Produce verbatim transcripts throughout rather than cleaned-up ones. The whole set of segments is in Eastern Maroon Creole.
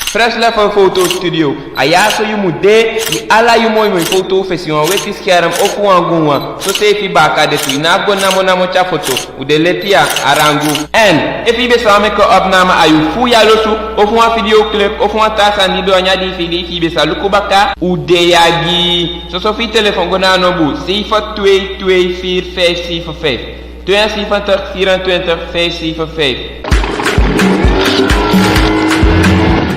Fresh Level Foto Studio. A ya so yu mu de, di ala yu moi moi foto fu fesi wan weti scherm ofu wan gun wan. Soseefi baaka de tu, i ná abi go namo namo tyai foto. U de leti ya, a rangu. En efu i be sa wani meke opname a yu fu yali osu, ofu wan videoclip, ofu wan taa sani di doo a ini a D V D fi i be sa luku baka, u de ya gi i. Soso fi i telefon go na a nombu zeven twee twee vier vijf zeven vijf. Tweeënzeventig vierentwintig vijf zeven vijf.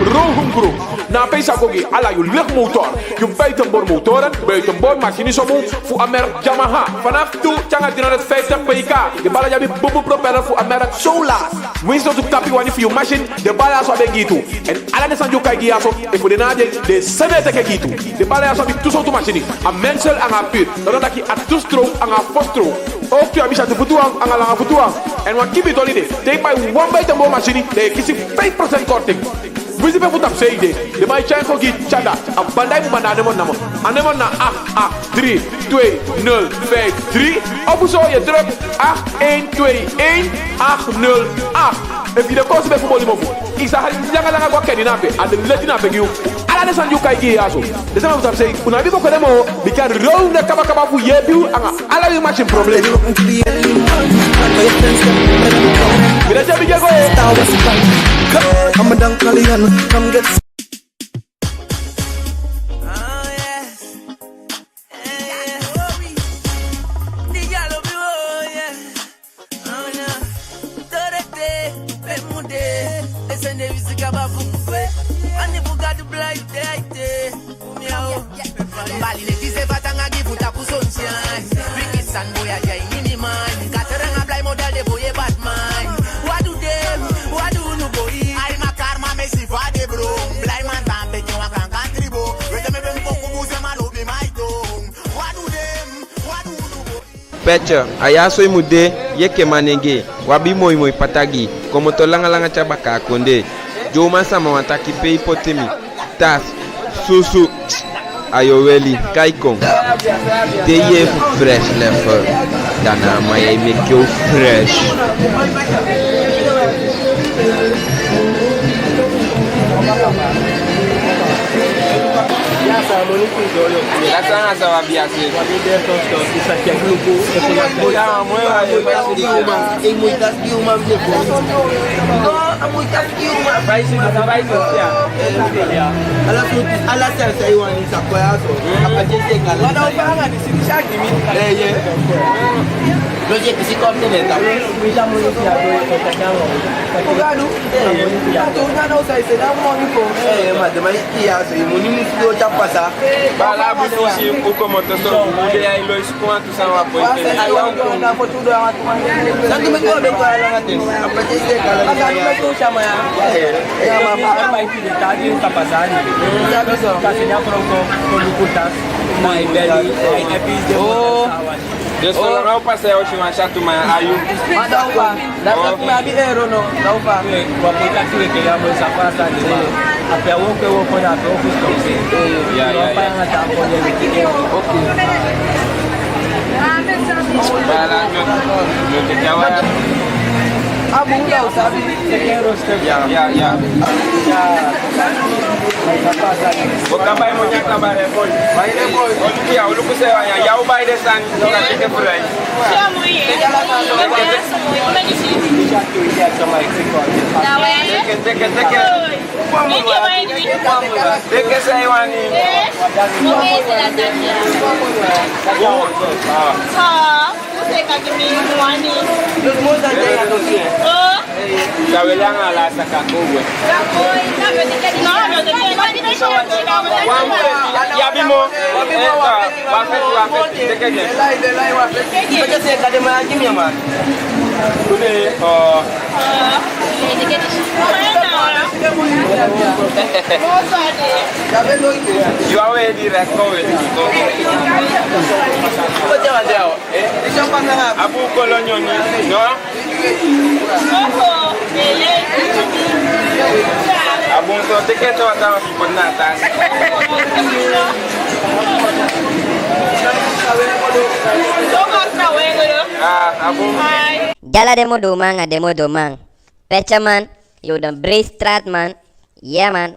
Rohungro. Na a peesi a go gi ala yu lichtmotor, yu buitenboordmotoren, buitenboord masini sobu fu a merk Yamaha. Vanaf tu te anga driehonderdvijftig P K. Den baala di abi bunbun propeller fu a merk Solas. Winsi sowtu kapi i wani fi yu masin, den baala ya so abi en gi i tu. En ala den sani di u kai gi i ya so, efu den ná abi en, den e sende en teke gi i tu. Den baala ya so abi tu sowtu masini, a mengsel anga a puur. Dati wani taki a tu stroom anga a fo stroom. Ook tu abi syatu futu wan anga langa futu wan. En wan kibi toli de. Te i bai wan buitenboord masini, dan i e kisi vijf procent korting. Winsi pe fu tapusei i de, den man e tyai en kon gi i te anda. A banda i mu banda a nombu namo. A nombu na acht acht drie twee nul vijf drie. Ofu so yu e druk acht één twee één acht nul acht. Efu i de koosube fu boli mofu, i sa hali langa langa go a Kenina ape, a de leti na ape gi yu. Ala den sani di u kai gi i ya so, den sama fu tapusei, u ná abi booko den moo, bika Rohungro de kaba kaba fu yeepi u anga ala yu masin problem. Mi de te mi de go e. Bali leti seefi a taanga gi fu tapu sonshine. Pikin sani boi a de a ini mi mind. Kateranga blij model de boi e badman. Wat doet hem? Wat doen we boi? Ai ma karma me si fa de bro. Blij man tan peki wan kan kan tribo. Wete me ben kon kubu se ma lobi mai tong. Wat doet hem? Wat doen we boi? Petje, a ya so i mu de, yu enke manengee, u abi moi moi pata gi i, komoto langa langa te a bakaa kondee. Dyoman sama wani taki pe i poti mi, tasi, susu, a yu o weli, kai kon. Te i yee fu Fresh Level, da na a man ya e meke u fresh. Ya sa moni kun dolo. Ya sa na sa wa bia se. Wa bia de tos tos, i sa ke luku, e ko la. Ya, moi, moi, moi. E moi tas di uman de ko. No, a moi tas di uman. Bai si, bai si, ya. Ya. Ala su, ala sa sa i wani sa ko ya so. Apa je se kala. Wala u fa anga di si di sa gi mi. Eh, ye. No je kisi kom ne ta. Mi la mo ya do ko ta. Ugadu. Eh, ya. Tu na no sa i se na mo ni ko. Eh, ma de ma Iya, so i moni musu doo te a pasa. Baala, a bun fu si u komoto so, u de ya e lon i suku wantu sani wan poi. Santu meke u be kon a langa ten. A pasa i se kala. Pasa i meke u sama ya. Ya, ma, ma, ma, i pide taa di ka pasa ni. Sabi so. Kasi na kon, kon luku tasi. Na i beli, na i epi de. Oh. Dus solanga u pasa ya u si wan syatu man a yu. Ma da u fa. Da u fa mi abi ero no. Da u fa. Wa poi taksi weke ya mo sa pasa de ma. Ape a wooko e wooko na ape wooko stop se. Ya, ya, ya. Wa poi anga ta ko de. Oke. Baala, no, no te kyawa. A bun da u sabi. Ya, ya, ya. Ya. Bo kan bai moni a kaba de boi. Bai de boi. O luku ya, o luku se ya, ya o bai de sani. Teke, teke. Teke san i wani. Ka weli anga ala saka ko we. Ya bi mo. Wa feti, wa feti, teke den. Teke se ka de ma gi mi man. Kude, oh. Yu a we direct, kon we. Ko te wa de o. A bun kolo nyoni, no? A bun so, teke so, a taa wan poti na a tasi. Ah, a bun. Dala den modoman anga den modoman. Petje man, yo, den breed straat man. Yeah man.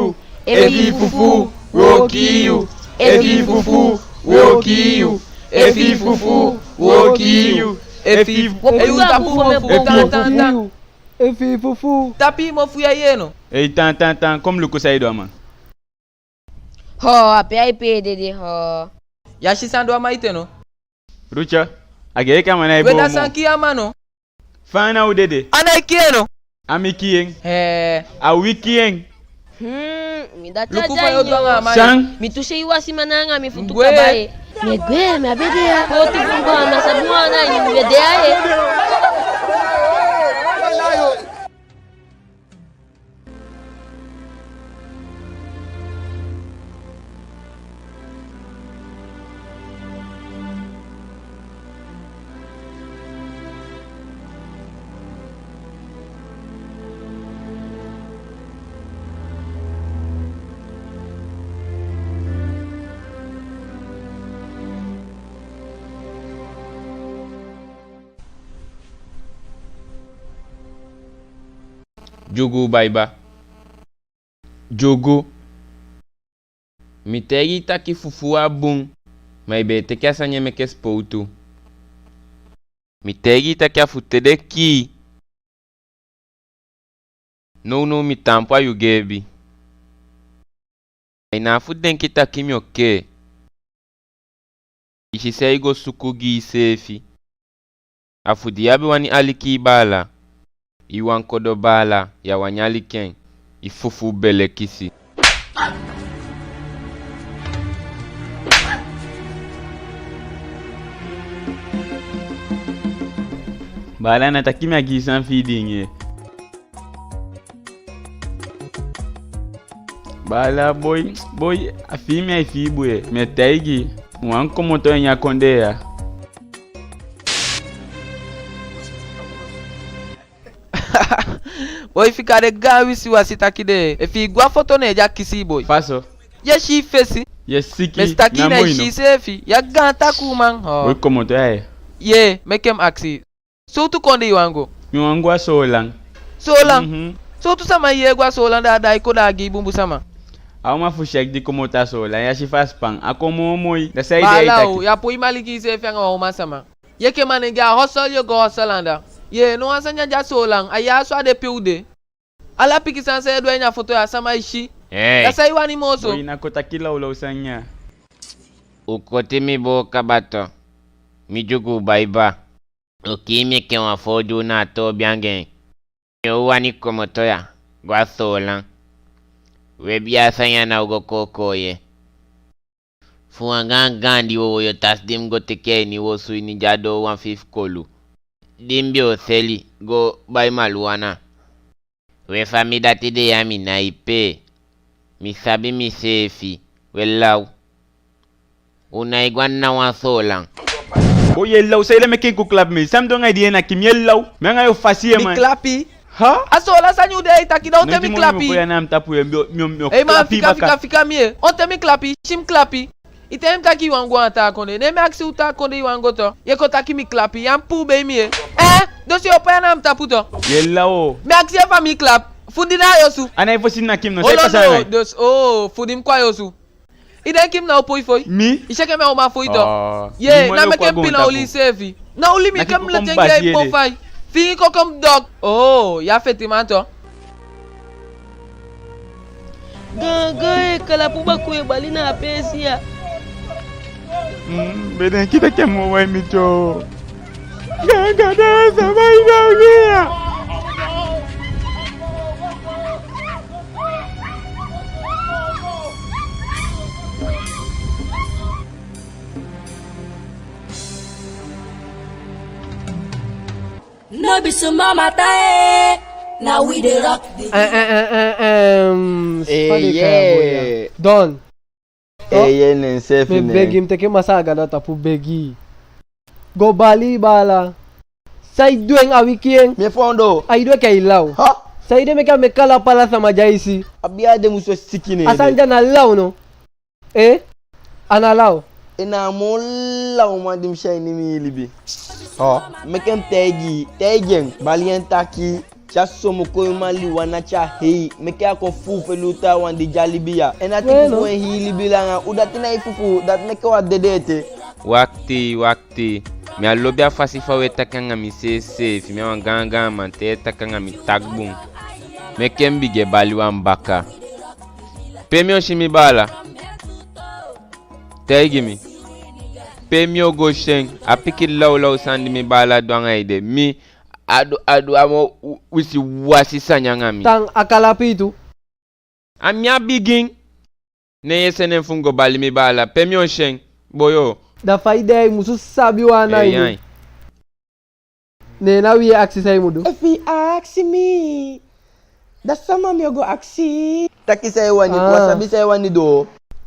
yu. Efi i fufuu, wi o kii yu. Efi i fufuu, wi o kii yu. Efi i fufuu, wi o kii yu. Efi i fu-, efi i tapu mofu, tan, tan, tan. Efi i fufuu. Tapu i mofu ya, yee no. Ei, tan, tan, tan, kon luku san i du a man. Ho, a pe ai pee dede, ho. Ya si san du a man ete no? Rucha, a gei enke a man nái boo moo. We, da san kii a man no? Fa a ná u dede? A nái kii en no? A mi kii en. Hee. A wi kii en. Hmm, mi dati a de a ini. Luku fa yu o du anga a man. San? Mi tu sei wasiman anga mi futu kaba ye. Mi e gwe, mi á be de ya. Poti fu mi go a mi á sabi wan ana ini mi be de ya ye. Dyugu, baiba. Dyugu. Mi taigi i taki fufuu á bun, ma i be e teke a sani e meke sipowtu. Mi taigi i taki a fu te den kii i. Nownow mi taampu a yu geebi. A i ná a fu denki taki mi o kee. I si san i go suku gi iseefi. A fu di i á be wani aliki i baala. I wan kodo baala, ya wani aliki en. I fufuu bele kisi. Baala, na taki mi á gi i san fi i diingi. Baala, boi, boi, a fii mi ai fii bun ye. Mi e taigi i, mi wani komoto a ini a kondee ya. Boi, fika den gaan wisiwasi taki de. Efi i go a foto ne i de a kisi i, boi. Fa so? Ye si i fesi. Ye siki. Mi si taki i ná e si iseefi. Ya gaan takuu man. Boi, komoto ya ye. Ye, meke mi akisi. Sowtu kondee i wani go? Mi wani go a Soolan. Soolan? Mhm. Sowtu sama i yee go a Soolan, da a daai kon da a gi i bunbun sama? A uman fu Sek di komoto a Soolan, ya si fa a sipan, a kon moo moi. Da san i de e taki? Baala, ya poi mali gi iseefi anga wan uman sama. Ye, enke manengee, a hosel yo go hosel anda. Ye, no wan sani á de a Soolan, a ya so a de pe u de. Ala pikin sani san e du a ini a foto ya, sama e si. Ei. Da san i wani moo so? Boi, ná kon taki lawlaw sani ya. U koti mi boo kaba to. Mi Dyugu, baiba. U kii mi enke wan foo dyuu na a toobi anga en. Mi o wani komoto ya go a Soolan. We, bia, a sani ya ná o go kookoo ye. Fu wan gaan gaandi wowoyo tasi di mi go teke a ini wosu ini di a doo wan feifi kolu, di mi be o seli go bai maluwana. We, fa mi dati de ya, mi nái pee. Mi sabi miseefi. We, law. U nái go a ná wan Soolan. Boi, ye law, saide meke i kon klapi mi? San mi du anga i di ye naki mi? Ye law. Mi anga yu o fasi ye, man. Mi klapi? Ha? A Soolan sani u de e taki, da on ten mi klapi? Ei man, fika, fika, fika mi ye. On ten mi klapi? Si mi klapi? I taigi mi taki i wani go a taa kondee. Ne mi akisi u taa kondee i wani go to. Ye kon taki mi klapi. Ya mu puubei mi ye. Eh? Dus yo poi a na mi tapu to. Ye law. Mi akisi ye fa mi klapi. Fu di na a yu osu. A nái fosi i naki mi no? San e pasa anga i? Dus, oh, fu di mi kon a yu osu. I denki mi ná o poi fon i? Mi? I si enke mi a uman fon i to. Ye, na meke mi pina oli iseefi. Na oli mi, enke mi leti en gi i pon fai. Fi i kon kon mi dok. Oh, ya fetiman to. Gaangaan e kalapu baku e bali na a peesi ya. Mm, mi be denki taki a mi wawan e miti o. Gaangaan, da a sama e doo gi ya. No be small matter, eh. Na we dey rock the... Eh, eh, eh, eh, ehm, eh, yeah. Don. Eh, yeah, nen seefi. Mi e begi, mi teke Masaa Gadu a tapu begi. Go bali i baala. San i du en? A wi kii en. Mi e foondoo. Ai du enke ai law. Ha? Saide meke a meke ala pala sama di ai si? A bia de musu siki neen. A sani de a ná law no? Eh? A ná law. En na a moo lawman di mi si a ini mi libi. Meke mi taigi i, taigi en, bali en taki, te a somoko i maliwana te a hei, meke a kon fuufeli u taawan di de a libi ya. En a tiki fu en hii libi langa, u dati nái fufuu, dati meke u á dede ete. Wakti, wakti. Mi á lobi a fasi fa u e taki anga mi seefi seefi, mi a wan gaangaan man, te i e taki anga mi, taki bun. Meke mi bigin e bali wan baka. Pe mi o si mi baala? Taigi mi. Pe mi o go si en? A pikin lawlaw sani di mi baala du anga i de. Mi, a du, a du a moo wi, wisiwasi sani anga mi. Tan, a kalapu i tu. A mi a bigin. Ne yu e sende en fu mi go bali mi baala. Pe mi o si en, boyo? Da fa i de ya, i musu sabi wan ana i du. Ne na wi e akisi san i mu du. Efu i akisi mi, da sama mi o go akisi? Taki san i wani, wi á sabi san i wani du.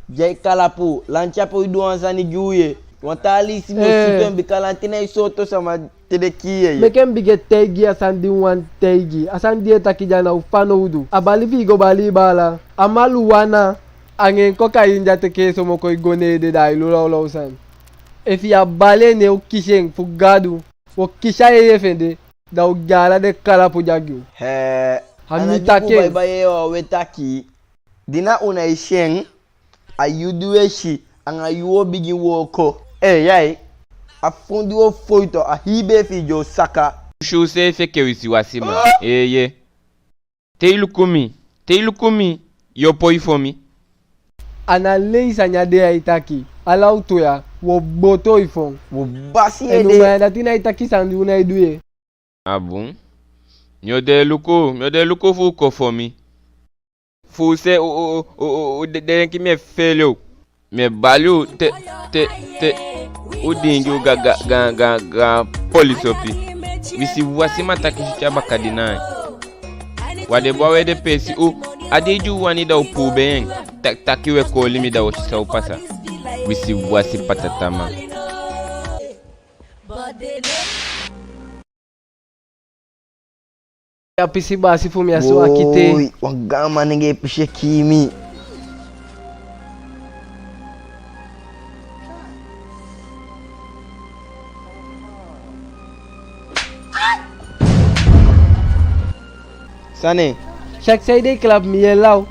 Di ai kalapu, lanti ape, i du wan sani gi u ye. Wan taa leisi mi o sutu en, bika lanti nái sooto sama te den kii en ye. Meke mi bigin e taigi i a sani di mi wani taigi i. A sani di i e taki de ya, na u fanowdu. A bali fi i go bali i baala, a maliwana anga en kokain di a teke e somoko i go ne en ede, da ai du lawlaw sani. Efu i á bali en, ne u kisi en fu Gadu. Wo kisi a yeye fu en de, da u gi ala den kalapu di a gi u. Hee, a mi taki en. Baibai yeye wawan e taki. Di na u nái si en, a yu di u e si, anga yu u o bigin wooko. Ee yai, a fon di u o fon i to, a hii bee fi i di o saka. U si useefi enke wisiwasiman. Eeye. Te i luku mi, te i luku mi, yu o poi fon mi. A ná lei sani a de ya e taki. Ala u tu ya, wo boto i fon. Wo basi i ede. En u man ya, dati nái taki sani di u nái du ye. A bun. Mi o de e luku, mi o de e luku fu u kon fon mi. Fu u se u, u, u, u, u de, denki mi e feele u. Mi e bali u te, te, te u diingi u gaan, gaan, gaan, gaan polisi opi. Wisiwasiman taki switi a baka di nai. Wi á de bun a u ede peesi u, a dei di u wani da u puu bee en. Ta, taki u e koli mi da wo si san o pasa. Wisiwasi patataman. A pisi baasi fu mi a so a kiti. Woi, wan gaan manengee pisi e kii mi. Sani. Saki, saide i kalapu mi ye law?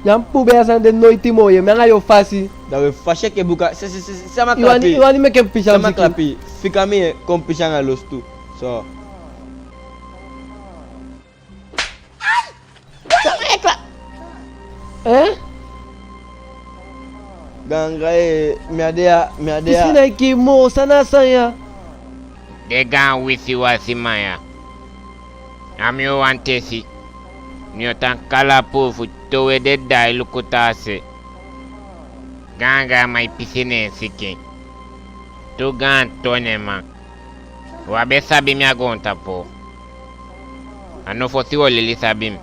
Ya mu puu bee a sani de noiti moo ye, mi anga yu o fasi. Da we fasi enke buka. Sa, sa, sa, sama kalapu i? I wani meke mi pisi a mi siki? Sama kalapu i? Fika mi ye, kon pisi anga losutu. So. Sama e kla... Eh? Gaangaan ye, mi á de ya, mi á de ya. Pisi nái kii moo, san na a sani ya? Den gaan wisiwasiman ya. A mi u wani tesi. Mi o tan kalapu u fu towe den daai luku taa se. Gaangaan man e pisi ne en sikin. Tu gaan toneman. Wi á be sabi mi a goontapu. A no fosi wo leli sabi mi.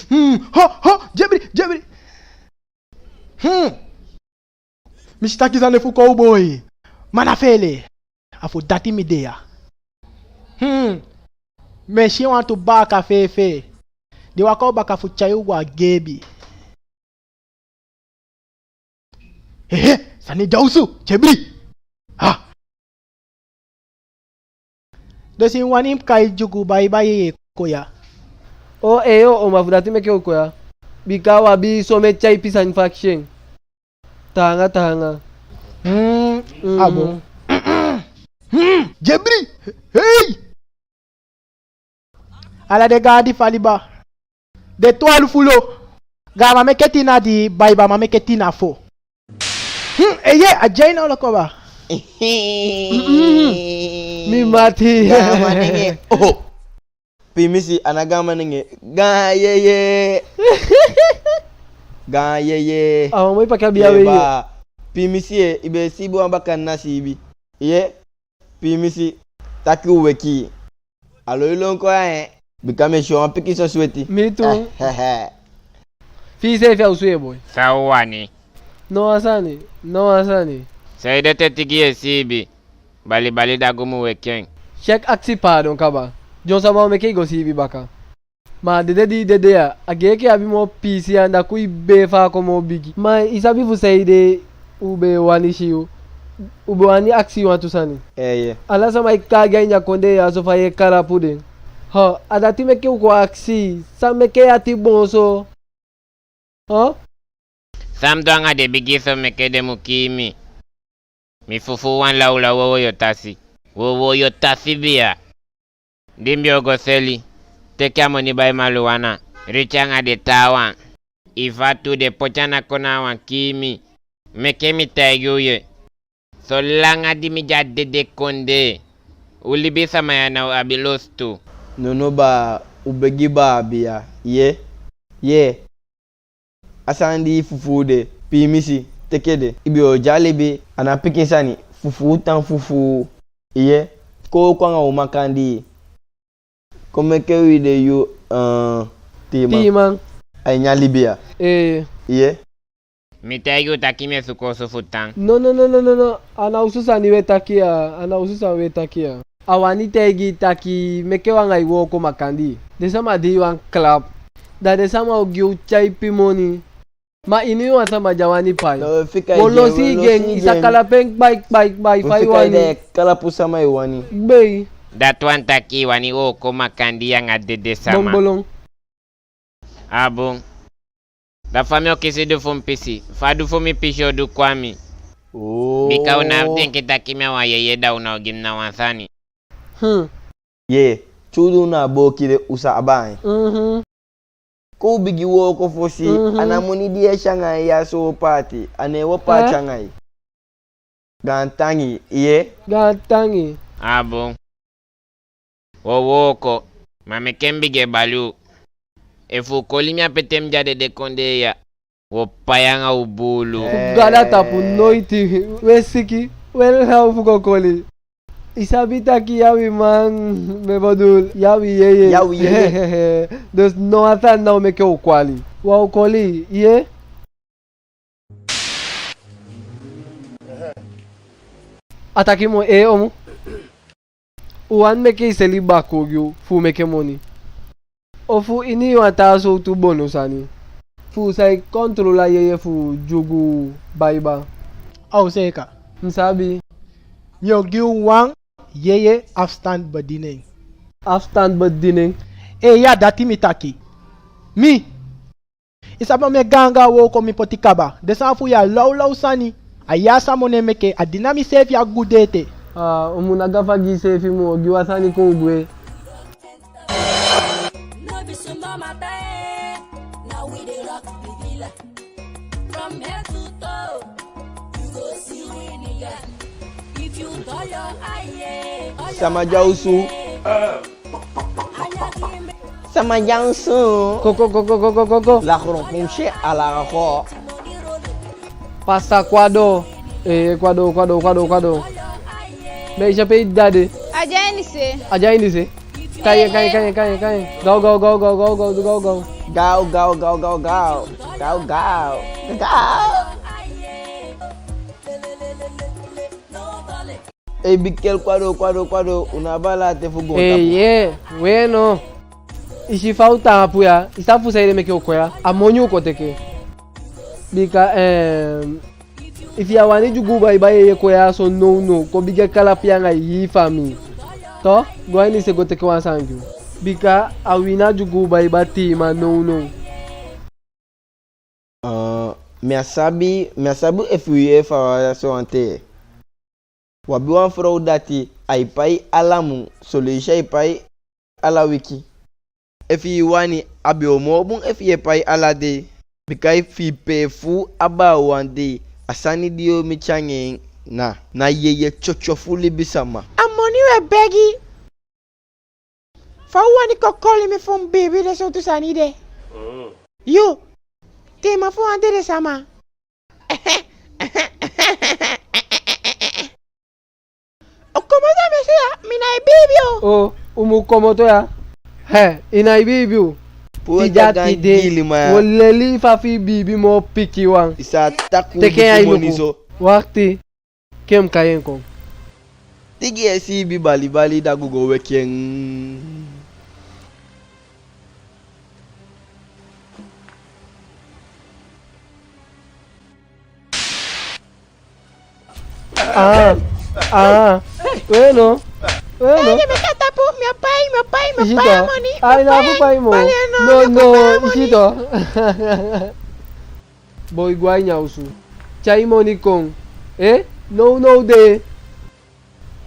Hmm, ho, ho, Jebri, Jebri. Hmm. Mi si taki sani fu kowboy. Ma na feele. A fu dati mi de ya. Hmm. Mi e si wantu baaka feifei. Den waka u baka fu tyai u go a geebi. Ehe, sani de a osu, Jebri. Ha. Dus i wani mi kai dyugu baibai ye kon ya? Oo, eeye, o, ma fu dati meke u kon ya. Bika wi abi somen tyaipi sani fu akisi en. Taanga, taanga. Hmm, a bun. Hmm, Jebri. Hei! Ala den gaandi fu a liba. Den twalufu lo. Gaaman meke tin na dii, baibaman meke tin na fo. Hmm, eeye, a de a ini a olo koba. Mm-mm. Mi mati. Gaaman nenge. Oh. Piimisi, a ná gaaman nenge. Gaan yeye. Gaan yeye. A wan moi paki a biya we. Piimisi, i be siibi wan bakadina siibi? Ye. Piimisi, taki u weki. A lon i lon kon ya, en. Bika mi e si wan pikinso sweti. Mi tu. Eh, eh, eh. Fii seefi a osu ye, boi. San u wani? Ná wan sani, ná wan sani. Saide te tigi ye siibi? Balibali dagu mu weki en. Sek akisi paadon kaba. Dyonson man o meke i go siibi baka. Ma a dede di i dede ya, a gei enke i abi moo piisii anda, ku i bee fa a kon moo bigi. Ma i sabi fu saide u be wani si yu? U be wani akisi yu wantu sani. Eeye. Ala sama e kaagi a ini a kondee ya so fa yu e kalapu den. Ho, a dati meke u kon akisi, san meke i ati boon so? Ho? San mi du anga den bigi so meke den mu kii mi? Mi fufuu wan lawlaw wowoyotasi. Wowoyotasi biya. Di mi be o go seli, teke a moni bai maluwana, Richi anga den taawan. I fatu, den poti ana kon na a wan kii mi. Meke mi taigi u ye. Solanga di mi de a dede kondee, u libisama ya ná o abi losutu. Nono baa, u begi baa biya, ye? Ye. A sani di i fufuu de, piimisi, teke de. I be o de a libi, a ná pikin sani, fufuu tan fufuu. Ye, kon u kon anga u makandii. Kon meke wi de yu, eh, tiiman. Tiiman. A ini a libi ya. Eeye. Ye. Mi taigi u taki mi e suku osu fu tan. No, no, no, no, no, no. A ná osu sani we taki ya, a ná osu sani we taki ya. A wani taigi i taki meke u anga i wooko makandii. Den sama di i wani kalapu, da den sama o gi u tyaipi moni. Ma i ná wan sama di a wani pai. No, we fika i, wo losi i gi en, i sa kalapu en kpai, kpai, kpai, fa i wani. Kalapu sama i wani. Gbei. Dati wani taki i wani wooko makandii anga dede sama. Bombolon. A bun. Da fa mi o kisi du fu mi pisi? Fa du fu mi pisi o du kon a mi? Oo. Bika u ná abi denki taki mi a wan yeye da u ná o gi mi ná wan sani. Hmm. Ye, te u du na a boki de u sa abi en. Mhm. Kon u bigin wooko fosi, mhm, a ná moni di i e si anga en ya so paati, a ná en wo paati anga i. Gaantangi, i yee? Gaantangi. A bun. Wo wooko, ma meke mi bigin e bali u. Efu u koli mi ape te mi de a dede kondee ya, wo pai anga u buulu. Fu Gadu a tapu, noiti, we siki, we law fu go koli. I sabi taki ya wi man, mi bedoel, ya wi yeye. Ya wi yeye. Dus no wan sani ná o meke u koli. Wa o koli, i yee? A taki moo, ee omu. U wani meke i seli bakuu gi u fu u meke moni? Ofu i ni wan taa sowtu bonu sani fu u sa e kontrol a yeye fu Dyugu Baiba? A o seeka. Mi sabi. Mi o gi u wan yeye afstandbediening. Afstandbediening? Ee, ya, dati mi taki. Mi. I sabi omen gaangaan wooko mi poti kaba. Den sani fu yu a lawlaw sani. A ya a sama o ne meke, a dina miseefi a gudu ete. Aa, u mu ná gafa gi iseefi moo, gi wan sani kon u gwe. Sama de a osu. Sama de a osu. Koko, koko, koko, koko. Laxron punche a laxo. Pasa Kwado. Ee, Kwado, Kwado, Kwado, Kwado. Be i si a pe i dda de? A de a ini se. A de a ini se. Kai en, kai en, kai en, kai en, kai en. Gaw, gaw, gaw, gaw, gaw, gaw, gaw, gaw. Gaw, gaw, gaw, gaw, gaw. Gaw, gaw. Gaw. Ei, bikel Kwado, Kwado, Kwado, u ná abi ala a ten fu goontapu. Eeye, weno. I si fa u taampu ya, i sabi fu saide meke u kon ya, a moni u kon teke. Bika, eh, efi i á wani Dyugu Baiba yeye kon ya so nownow, kon bigin e kalapu anga i hii famii. To, go a ini se go teke wan sani gi u. Bika a wi na Dyugu Baiba tiiman nownow. Eh, mi á sabi, mi á sabi efu u yee fa u a ya so ante. U abi wan frow dati, ai pai ala mun, son leisi ai pai ala wiki. Efi i wani, a be o moo bun efi i e pai ala dei. Bika efi i pee fu a baa wan dei, a sani di i o miti anga en na, na yeye tyotyo fu libisama. A moni u e begi. Fa u wani kon koli mi fu mi biibi den sowtu sani de? Mm. Yu, tiiman fu wan dede sama. U komoto a mi se ya, mi nái biibi u. O, u mu komoto ya. He, i nái biibi u. Tide a tide, wo leli fa fi i biibi moo pikinwan. Teke en a i luku. Wakti. Ke mi kai en kon. Tigi e siibi balibali, da go go weki en. Ah, ah, weno, weno. Ai, mi o pai, mi o pai, mi o pai a moni, mi o pai a moni. Ai, na fu pai moo. No, no, i si to. Boi, go a ini a osu. Tyai moni kon. Eh? Nownow de.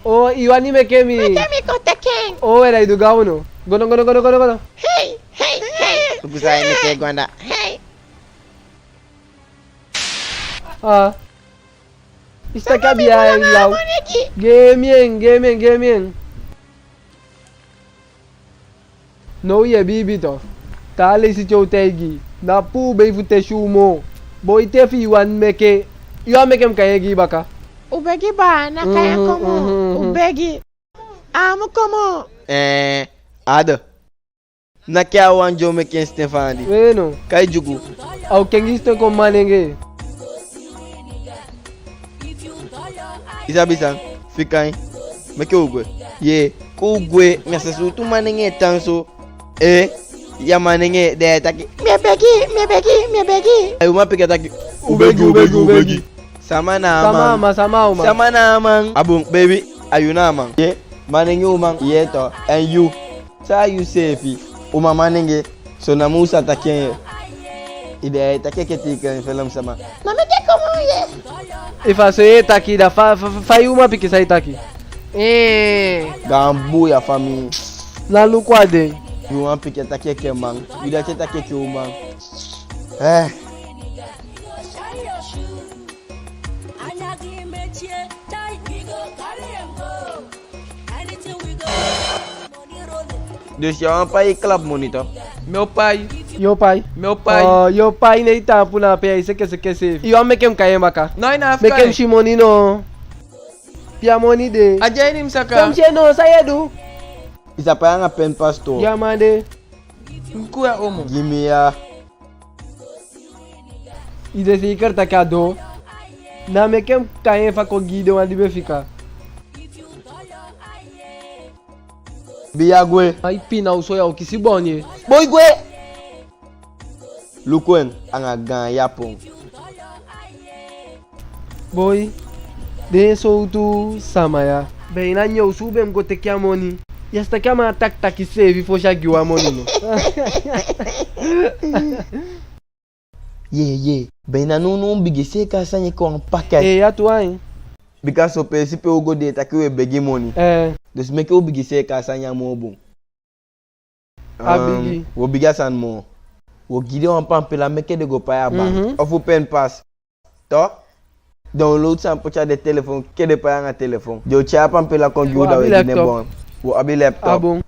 O, i wani meke mi. Meke mi kon teke en. O, we, da i du gaw no. Gono, gono, gono, gono, gono. Hei, hei, hei. Luku san i meke go anda. Hei. Ah. I si taki a bi ya e law. Gi mi en, gi mi en, gi mi en. Now ye biibi to. Taa leisi te u taigi i. Na puu bei fu tesi u moo. Boi, te fi i wani meke, yu á meke mi kai en gi i baka. U begi baa, ná kai en kon moo. U begi. A á mu kon moo. Eh, a de. Naki a wan di o meke en siten faandi. Weno. Kai dyugu. A o kengi siten kon manenge. I sabi san? Fika en. Meke u gwe. Yee, kon u gwe. Mi á sa sutu manenge tan so. Eh, ya manenge, da ya e taki: Mi e begi, mi e begi, mi e begi. A uman pikin e taki: U begi, u begi, u begi. Sama na a man? Sama a man, sama a uman? Sama na a man? A bun, beibi, a yu na a man. Yee, manenge uman, yee to, en yu? San a yu seefi? Uman manenge, so namo u sa taki en. I de ya e taki enke tiikan felem sama. Na meke kon moo ye. Efu a so ye taki, da fa, fa, fa, fa i uman pikin sa e taki? Eh. Gaan buuya famii. Na luku a de. Yu uman pikin e taki enke man. Yu dati e taki enke uman. Eh. Dus ya wani pai klap moni to? Mi o pai. Yo pai. Mi o pai. Oh, yo pai, ne i taampu na ape ya e seke seke seefi. Yu á meke mi kai en baka. No, i ná abi. Meke mi si moni no. Pe a moni de? A de a ini mi saka. Kon mi si en no, san ye du? I sa pai anga pen pasi to? Ya man de. Nku ya omo. Gi mi ya. I de seiker taki a doo? Na meke mi kai en fa kon gi i den wan di be fika. Biya gwe. Ai pina, u so ya o kisi boni. Boi gwe. Luku en anga gaan yapon. Boi, den sowtu sama ya. Beina neen osu u be mu go teke a moni. Ya si taki a man taki taki seefi fosi a gi u a moni no. Yee, yee. Beina nownow u bigin seeka a sani enke wan paketi. Eh, ya tu ain. Bika son peesi pe u go den e taki u e begi moni. Eh. Dus meke u bigin seeka a sani ya moo bun. A bigi. Um, wo bigi a sani moo. Wo gi den wan pampila meke den go pai a bank. Mhm. Ofu pen pasi. To? Download sani poti a den telefon, ke den pai anga telefon. Den o tyai a pampila kon gi u, da we gi den bon. Wo abi laptop. A bun.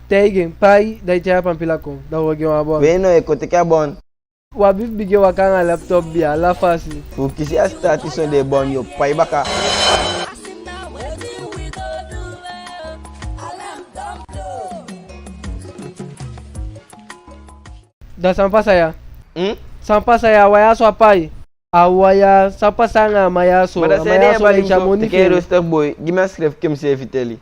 Taigi en pai, da i tyai a pampila kon, da wo gi en wan bon. We no, e kon teke a bon. Wi abi fu bigin waka anga laptop bia, ala fasi. Fu kisi a sitaati sondee bon, yo pai baka. Da san pasa ya? Hmm? San pasa ya, a wan ya so a pai. A wan ya, san pasa anga a man ya so? Ma da a man ya so, e si a moni fi en. Teke rustig boi, gi mi a sikiifi, ke mi seefi teli.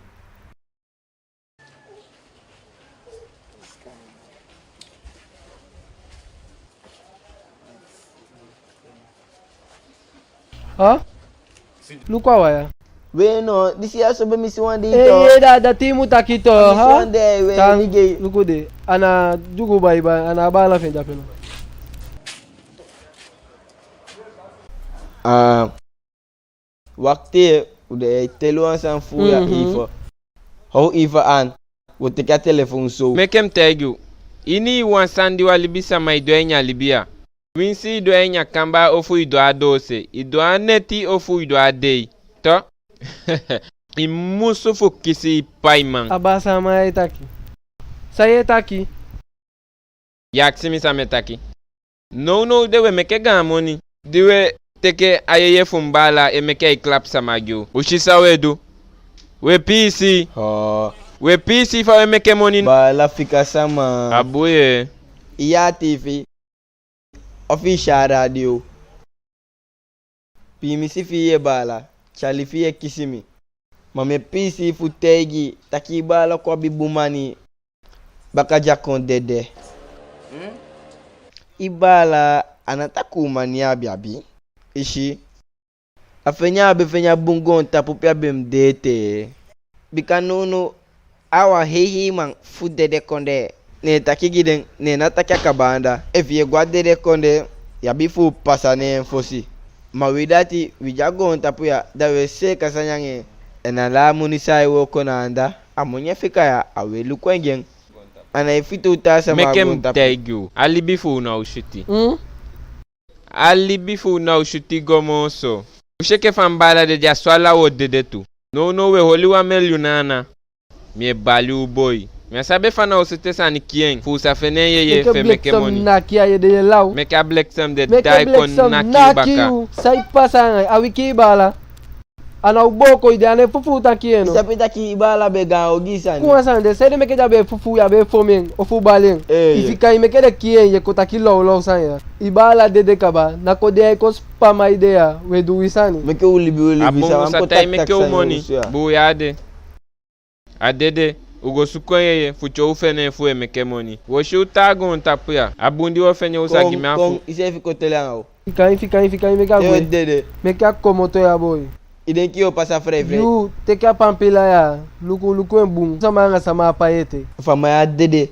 Ha? Luku a wan ya. We no, disi ya so be misi wan dei to. Eh, ye, da, dati i mu taki to, ha? Misi wan dei, we. Tan, ligei. Luku de. A ná Dyugu bai bai, a ná a baala fi en de ape no. Ah. Wakti, u de e teli wan sani fu u ya. Mhm. Ivo. How Ivo an? Wo teke a telefon so. Meke mi taigi u. Inii wan sani di wan libisama e du a ini a libi ya. Winsi i du a ini a kambaa ofu i du a doose, i du a neti ofu i du a dei. To? I musu fu kisi i paiman. A baasa, a man ya e taki. San ye taki? Yu akisi mi san mi e taki. Nownow de we meke gaan moni. Di we teke a yeye fu mi baala e meke ai klapu sama gi u. U si san we du? We piisii. Oh. We piisii fa we meke moni. Baala fika sama. A bun ye. I yee a tiifi. Ofu i si a radio. Piimisi fi i ye baala, tyali fi i ye kisi mi. Ma mi e piisii fu taigi i taki i baala kon abi bun mani, baka di a kon dede. Hmm? I baala, a ná takuu mani a abi abi. I si, A fende a á be fende a bun goontapu pe a be mu de ete. Bika nownow a wan heiheiman fu dede kondee. Ne en taki gi den, ne en ná taki a kaba anda. Efu yu e go a dede kondee, yu abi fu pasa ne en fosi. Ma wi dati, wi de a goontapu ya, da wi e seeka sani anga en. En ala a moni san ai wooko na anda, a moni e fika ya, a wi e luku en gi en. A nái fiti u taa sama a goontapu. Meke mi taigi u, a libi fu u ná o switi. Mm? A libi fu u ná o switi go moo so. U si enke fa mi baala dede, a so ala u o dede tu. Nownow u e holi wan milyun na ana. Mi e bali u boi. Mi á sabi efu a ná o sete sani kii en fu u sa fende en yeye fu e meke moni. Meke a bliksem naki a yeye de, law. Meke a bliksem de daai kon naki i baka. San e pasa anga i? A wiki i baala. A ná o booko i de, a ná e fufuu tan kii en no. I sabi taki i baala be gaan ogii sani. Kon wan sani de, saide meke den á be e fufuu, yu á be e fon en, ofu bali en. Ee, i fika en, meke den kii en, yu e kon taki lawlaw sani ya. I baala dede kaba, ná kon de ya e kon spama i de ya, u e du wi sani. Meke u libi, u libi. A bun, u sa tai meke u moni. Buuya a de. A dede, u go suku en yeye fu te u fende en fu u e meke moni. U o si u taa goontapu ya. A bun di u o fende u sa gi mi a fu. Kon, kon, iseefi kon teli anga u. Fika en, fika en, fika en, meke a gwe. Te u dede. Meke a komoto ya boi. I denki yu o pasa frei frei? Yu, teke a pampila ya. Luku, luku en bun. Sama anga sama á pai ete. Efu a man ya dede,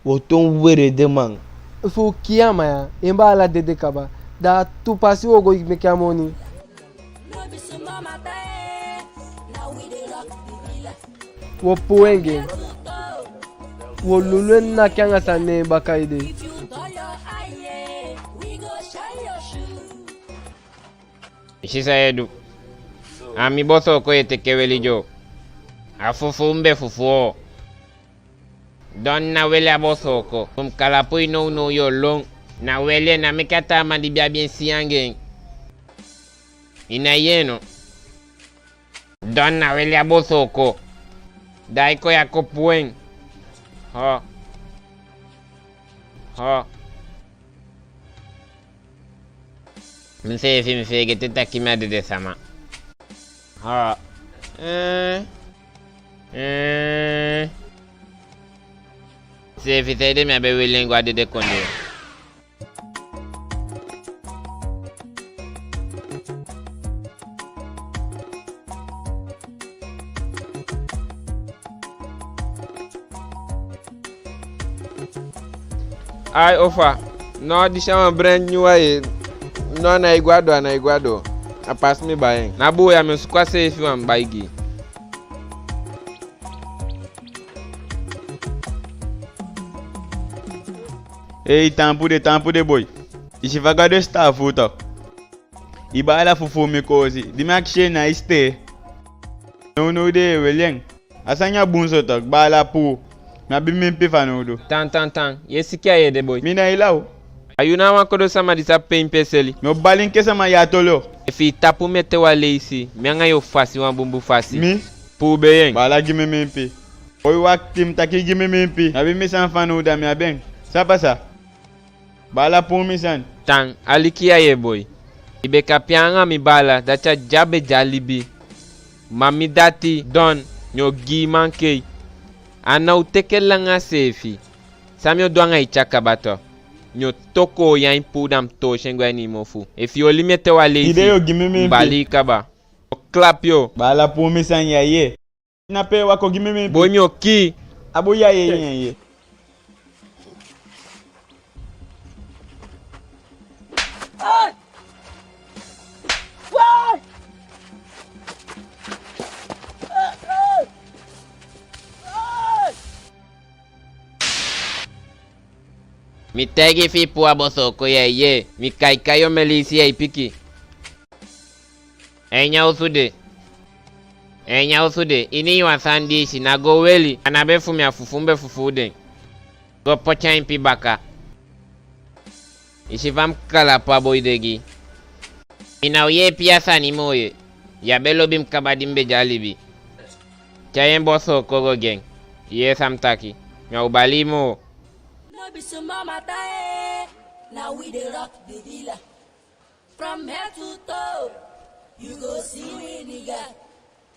u o toon weredeman. Efu u kii a man ya, en baala dede kaba. Da a tu pasi u o go meke a moni. U o puu en gi en. U o lulu en naki anga sani ne en baka ede. I si san yu e du? A mi bosooko yu e teke weli dyo. A fufuu mi be fufuu. Don, ná weli a bosooko. Fu mi kalapu i nownow yu o lon. Ná weli en, ná meke a taa man di be abi en si anga en. I ná yee no? Don, ná weli a bosooko. Daai kon ya kon puu en. Ho. Ho. Miseefi mi feegete taki mi a dede sama. Ha. Eh. Eh. Seefi saide mi á be weli en go a dede kondee. Ai, ofa. No, disi a wan brand new wan ye. No, a nái go a doo, a nái go a doo. A pas mi bai en. Na buuya, mi o suku a seefi wan bai gi. Ei, taampu de, taampu de boi. I si fa Gadu e sitaafu u tok. I baala fufuu mi koosi, di mi akisi en ná i sitee. Nownow de yu e weli en. A sani ya bun so tok, baala puu. Mi abi mi mimpi fanowdu. Tan, tan, tan. Yu e siki a yu ede boi. Mi nái law. A yu na a wan kodo sama di sabi pe mimpi e seli. Mi o bali enke sama ya tolo. Efu i tapu mi ete wan leisi, mi anga yu o fasi wan bunbun fasi. Mi? Puu bee en. Baala gi mi mimpi. Oi, wakti, mi taki gi mi mimpi. Mi abi mi sani fanowdu, da mi abi en. San pasa? Baala puu mi sani. Tan, aliki ya ye boi. I be kapi anga mi baala, dati a di a be de a libi. Ma mi dati, Don, mi o gi i mankei. A ná o teke langa seefi. San mi o du anga i te a kaba tok. Mi o toko yu ain puu, da mi toosi en go a ini i mofu. Efu yu oli mi ete wan leisi, mi bali i kaba. Mi o klapu yu. Baala puu mi sani ya ye. Na pe waka o gi mi mimpi. Boi, mi o kii. A boi ya ye, ye, ye. Mi taigi i fi i puu a bosooko ya ye. Mi kai kai yu omen leisi, ya i piki. Eeye, a osu de. Eeye, a osu de. Inii wan sani di i si, ná go weli. A ná be fu mi, a fufuu mi be fufuu den. Go poti a impi baka. I si fa mi kalapu a boi de gi i. Mi ná o yeepi yu a sani moo ye. Yu á be lobi mi kaba di mi be de a libi. Tyai en bosooko go gi en. I yee san mi taki. Mi á o bali i moo. No be small matter, eh. Now we dey rock the villa. From head to toe, you go see we nigga.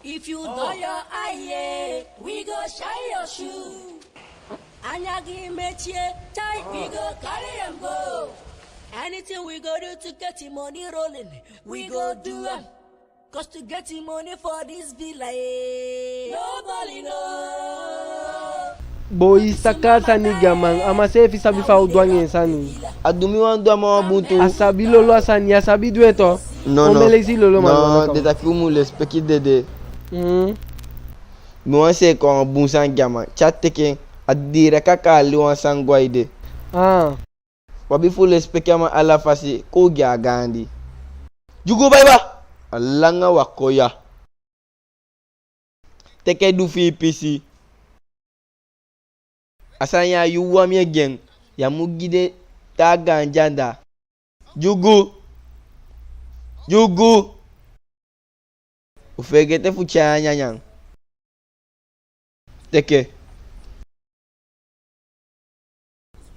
If you dull your eye, eh, we go shine your shoe. Anyagi mechie, chai, we go carry am go. Anything we go do to get the money rolling, we go do am. Cause to get the money for this villa, eh. Nobody know. Boi, saka a sani gi a man, a man seefi sabi fa a o du anga en sani. A du mi wan du a man wan bun tu. A sabi lolo a sani, a sabi du en tu. No, no. Omen leisi lolo man. No, den taki u mu lesipeki dede. Mm. Mi wan seeka wan bun sani gi a man. Te a teke en, a direk a kaali wan sani go a ede. Ah. U abi fu lesipeki a man ala fasi, kon u gi a gaandi. Dyugu baiba! A langa u a kon ya. Teke du fi i pisi. A sani ya, yu wan mi e gi en, ya mu gi den taa gaandi anda. Dyugu! Dyugu! U feegete fu tyai a nyanyan. Teke.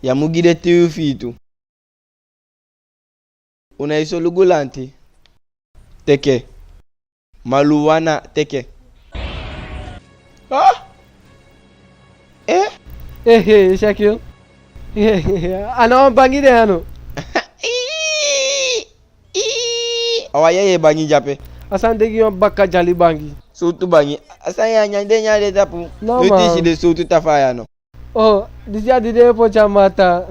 Ya mu gi den tii fi i tu. U nái solugu lanti. Teke. Maluwana, teke. Ah! Eh? Eh, eh, Shakil. A ná wan bangi de a no. Ii! Ii! A wan yeye bangi de ape. A sani de gi wan baka dyali bangi. Sowtu bangi? A sani ya, nyan den nyan den tapu. No, man. Noiti i si den sowtu tafaa ya no. Oh, disi a di den e poti a mata.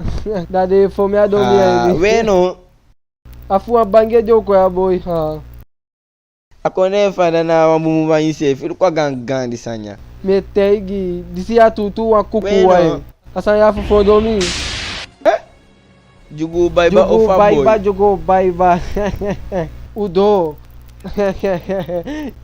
Da den e fon mi a domi ya ini. We no. A fu wan bangi e dyoko ya boi, ha. A kondee fu anda na wan bunbun bangi seefi, luku a gaan gaandi sani ya. Mi e taigi i, disi ya tuutuu wan kuku wai. A sani ya fu fon domi. Eh? Dyugu baiba, ofa boi. Dyugu baiba, dyugu baiba. U doo.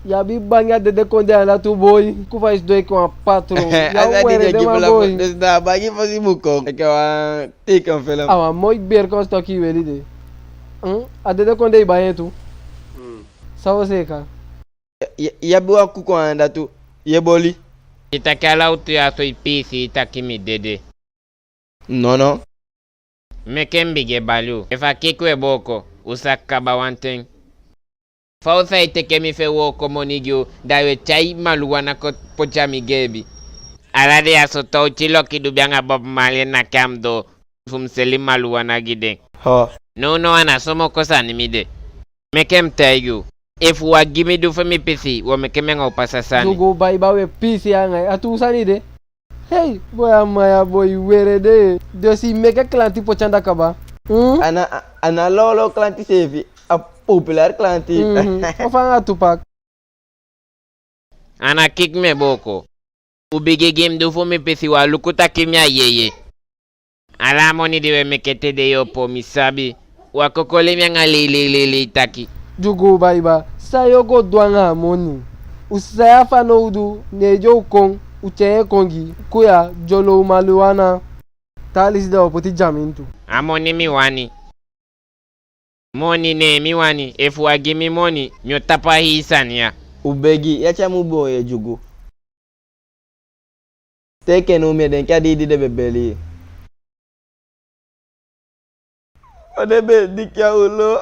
Ya abi bangi a dede kondee anda tu boi. Ku fa i sidon enke wan patron. Ya were den man boi. Dus na bangi fosi mu kon. Enke wan teken felon. A wan moi berkons toki i weli de. Hmm? A dede kondee i bai en tu. Hmm. San o seeka? Ya, ya, ya abi wan kuku anda tu, ye boli. I taki ala u tu ya so i piisii taki mi dede. Nono. Meke mi bigin e bali u. Efu a kiki u e booko, u sa kaba wanten. Fa u sa e teke mi fu e wooko moni gi u, da u e tyai maluwana kon poti a mi geebi. Ala den ya so towti loki du bi anga Bob Marley naki a mi doo. Fu mi seli maluwana gi den. Ho. Nownow a ná somoko sani mi de. Meke mi taigi u. Efu u á gi mi du fu mi pisi, wo meke mi anga u pasa sani. Dyugu baiba, we piisii anga i. A tuu sani de. Hei, boi, a man ya boi, were de. Dus i meke klanti poti anda kaba. Hmm? A ná, a ná lawlaw klanti seefi, a popular klanti. Mhm. Ofu anga Tupac. A ná kiki mi e booko. U bigin gi mi du fu mi pisi, u á luku taki mi a yeye. Ala a moni di we meke te dei opo, mi sabi. U á kokoli mi anga lei lei lei lei taki. Dyugu baiba, san yo go du anga a moni? U sa ya fanowdu, ne di u kon, u tyai en kon gi, kuya, dyolow, maluwana. Taa leisi da wo poti dyamin tu. A moni mi wani. Moni ne mi wani, efu u á gi mi moni, mi o tapu a hii sani ya. U begi, ya tyai mi bun ye Dyugu. Te enke now mi e denki a dei di den be beli. O den be diki a olo.